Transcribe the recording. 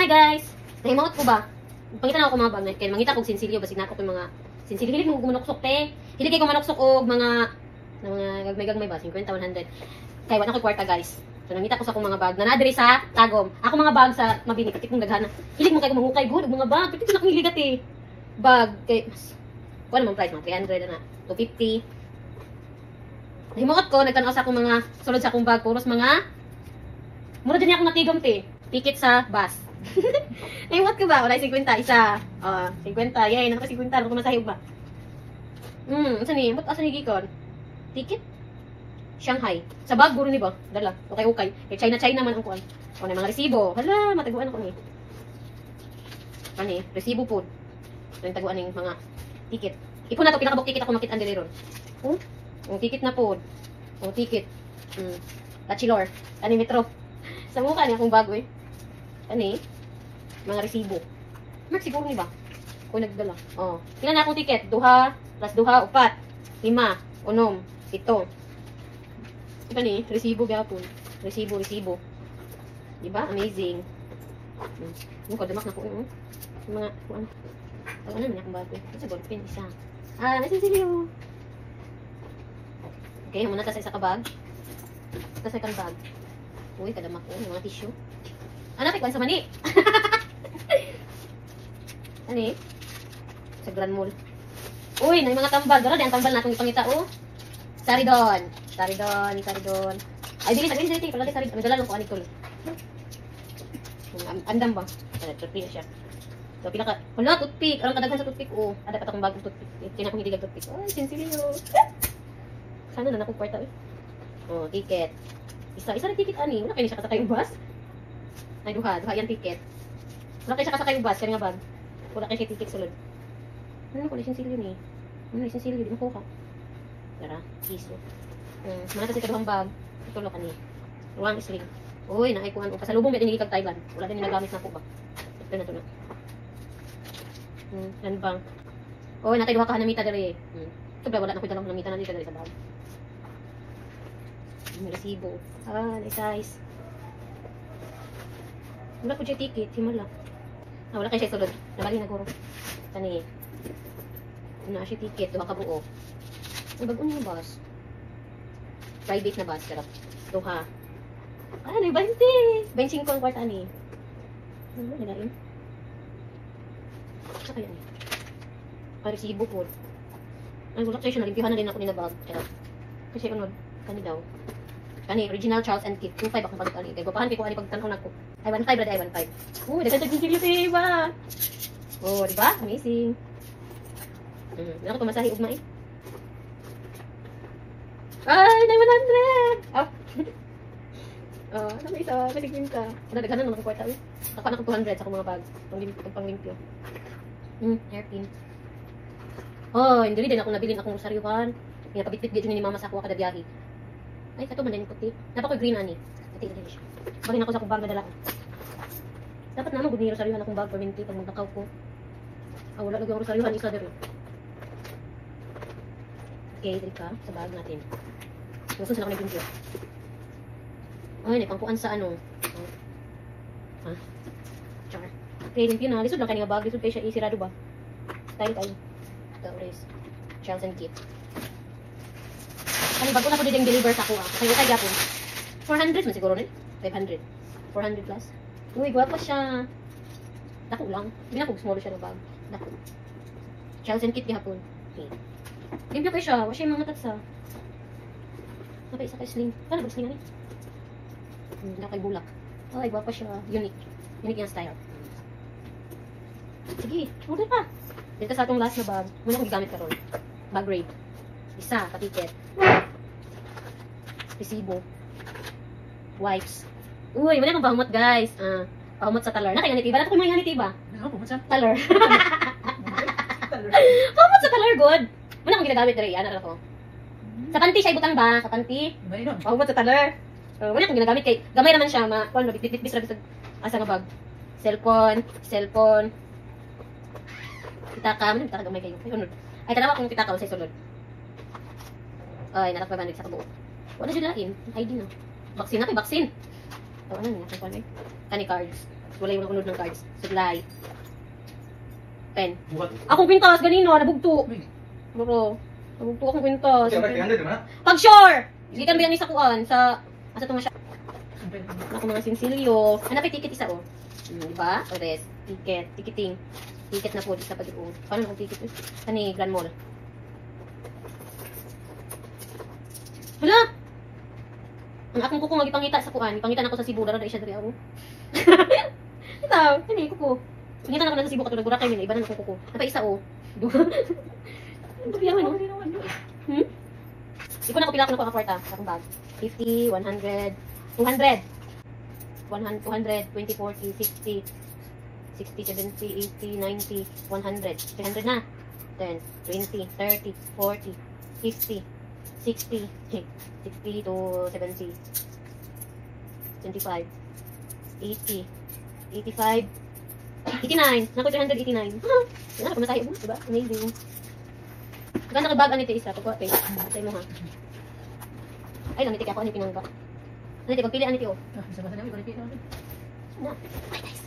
Guys! Nahimuot ko ba? Pangita na ako mga bag kay mangita kog sinsilyo, basig nako kog mga sinsilyo. Hilig mo manuksok, te. Hilig kay ko manuksok og mga gagmay-gagmay ba, 50, 100. Kay wala ko kwarta, guys. So nangita ko sa akong mga bag na naa sa Tagum. Ako mga bag sa Mabini katik mong daghana. Hilig mo kay manghukay gud og mga bag. Pwede na akong hiligat eh. Bag kay mas kuan naman price, mga 300 na 250. Nahimuot ko, nagtan-aw sa akong mga sulod sa akong bag, puros mga mura din akong natigom, te. Ticket sa bus. Nahimuot ko ba? Wala 50 isa. Oh, 50. Yay, naka 50 ano ko masahig ba? Asa ni? Ba't asa ni gikon? Ticket? Shanghai. Sa bag guro ni ba? Dala. Okay, okay. Kay China China man ang kuan. O na mga resibo. Hala, mataguan ako ni. Ani, resibo po. Ito yung taguan ng mga ticket. Ipon na to, pinakabok ticket ako makit-an diri ron. Oh, oh, ticket na po. Oh, ticket. Bachelor. Ani metro. Sa mukha niya akong bago eh. Ani, mga resibo. Mark siguro ni ba? Ko nagdala. Oh. Pila na akong ticket? Duha, plus duha, upat, lima, unom, pito. Ito ni, resibo gyapon. Resibo, resibo. Di ba? Amazing. Yung kadamak na ko eh. Oh. Yung mga, kuan. Ano naman akong bago. Ito sa ballpen, isa. Ah, nasa silyo. Okay, muna ta sa isa ka bag. Ito second bag. Uy, kadamak ko. Yung mga tissue. Ano, kay sa mani? Ano eh? Sa Grand Mall. Uy, na mga tambal. Dara, di ang tambal natong ipangita, oh. Saridon. Saridon, Saridon. Ay, bilis, bilis, bilis. Pala, Saridon. May dala lang ko, ani tol. Andam ba? Ano, toothpick na siya. So, pila ka, wala, toothpick. Alam kadaghan sa toothpick, oh. Ada pa akong bagong toothpick. Eh, kaya akong hilig toothpick. Ay, sinsilyo. Sana na akong kwarta, eh. Oh, ticket. Isa, isa na ticket, ani. Wala kayo siya kasakay bus. Ay, duha. Duha yan ticket. Wala kayo siya kasakay bus. Kaya nga bag. Wala kayo siya ticket sulod. Ano ko, sinsilyo ni? Ano, sinsilyo? Di makuha. Tara, piso. Mana kasi kaduhang bag. Ito lo kani. Ruang isling. Uy, naay kuan. Pasalubong ba din kag Thailand. Wala din nagamit na ko ba. Ito na to na. Yan bang. Uy, natay duha ka hanamita diri. Ito ba wala na ko dalang hanamita na dito diri sa bag. May resibo. Ah, nice size. Wala ko siya ticket, himala. Ah, wala kay siya sulod. Nabali na guro. Kani. Na siya ticket, duha ka buo. Ang bago niya bus. Private na bus, charot. Duha. Ah, ano, 20. 25 ang kwarta ni. Ano, nalain? Sa kaya ni? Ah, resibo po. Ay, wala kayo siya. Nalimpihan na din ako ni na bag. Charot. Kasi unod. Kani daw. Kani, original Charles and Keith. 2.5 akong palit ani. Kay gwapahan kay ko ani pagtan-aw nako. Ay, 1.5 brad, ay 1.5. Uy, daghan tag silyo ba? Oh, di ba? Amazing. Wala ko pamasahe ugma eh. Ay, 900! Oh. Oh, ano isa? Kasi ka. Ano, daghanan naman akong kwarta eh. Ako na akong 200 sa akong mga bag. Pang panglimpyo. Hairpin. Oh, hindi din ako nabilin akong rosaryuhan. Pinapabitbit dito ni mama sa ako kada biyahe. Ay, kato man din puti. Napa ko'y green ani. Puti na siya. Balin ako sa akong bag na dala ko. Dapat naman gud ni rosaryuhan akong bag permanente pag maglakaw ko. Ah, wala lagi ang rosaryuhan isa diri. Okay, diri ka sa bag natin. Gusto sila ko nagbimpyo. Ay, naipangkuan sa ano. Oh. Ha? Char. Okay, limpyo na. Lisod lang kani nga bag. Lisod kay siya isirado ba? Style kayo. Ito, Charles and Keith. Kani bago na ko din deliver sa ako ah. Kay okay gyapon. 400 man siguro ni. 500. 400 plus. Uy, gwapo siya. Dako lang. Hindi na kog small siya na bag. Dako. Charles and Keith gihapon. Okay. Limpyo kay siya. Wa siya mga tatsa. Napa isa kay sling. Paano ba sling ani? Kay bulak. Ay, gwapo siya. Unique. Unique yung style. Sige, order pa. Dito sa atong last na bag. Muna akong gigamit karon. Bag raid. Isa, ka-ticket. Resibo. Wipes. Uy, wala akong pahumot, guys. Ah, pahumot sa talar. Nakayanit iba. Nato ko mga yanit iba. Ano po, sa? Talar. Pahumot sa talar, good. Muna akong ginagamit diri. Ano ko. Sa panty siya ibutang ba? Sa panty. Pahumot sa talar. Wala akong ginagamit kay gamay naman siya ma kuan bitbit ra bisag asa nga bag. Cellphone, cellphone. Pitaka, man pitaka gamay kayo. Ay, unod. Ay tanawa akong pitaka sa sulod. Ay, narak 500 sa kabuo. Wala siya lain. ID na. Vaccine na kay vaccine. Oh, ano niya kung eh. Kani cards. Wala yung unod ng cards. Supply. Pen. Buhat. Akong kwintas, ganino, nabugto. Bro, nabugto akong kwintas. Okay, 300 man. Pag sure! Gikan ba yan ni sa kuan? Sa, asa to nga siya? Ako mga sinsilyo. Hanapin ticket isa, oh. Di ba? O, des. Ticket. Ticketing. Ticket na po. Isa pa di, oh. Paano akong ticket? Eh? Kani, Grand Mall. Hala! Ang akong kuko nga gipangita sa kuan. Gipangita na ako sa Cebu. Dara na siya diri ako. Ito, kani kuko. Pangita na ako na sa Cebu katulad Boracay yun. Iba na akong kuko. Napa isa, oh. Duha. Ang biyaman, oh. Ikaw na ko pila ko na ko ang kwarta sa akong bag. 50, 100, 200. 100, 200, 20, 40, 60, 60, 70, 80, 90, 100. 300 na. 10, 20, 30, 40, 50, 60, 60 to 70, 25, 80, 85, 89. Naku, 389. Wala na, pumasaya mo. Diba? Amazing. Ganda ka bag, ano ito isa? Pagkuha, te. Sa imo ha. Ay, lang, iti ako, ano yung pinangga. Ano ito, pagpili, ano ito, oh. Na. Ay, nice.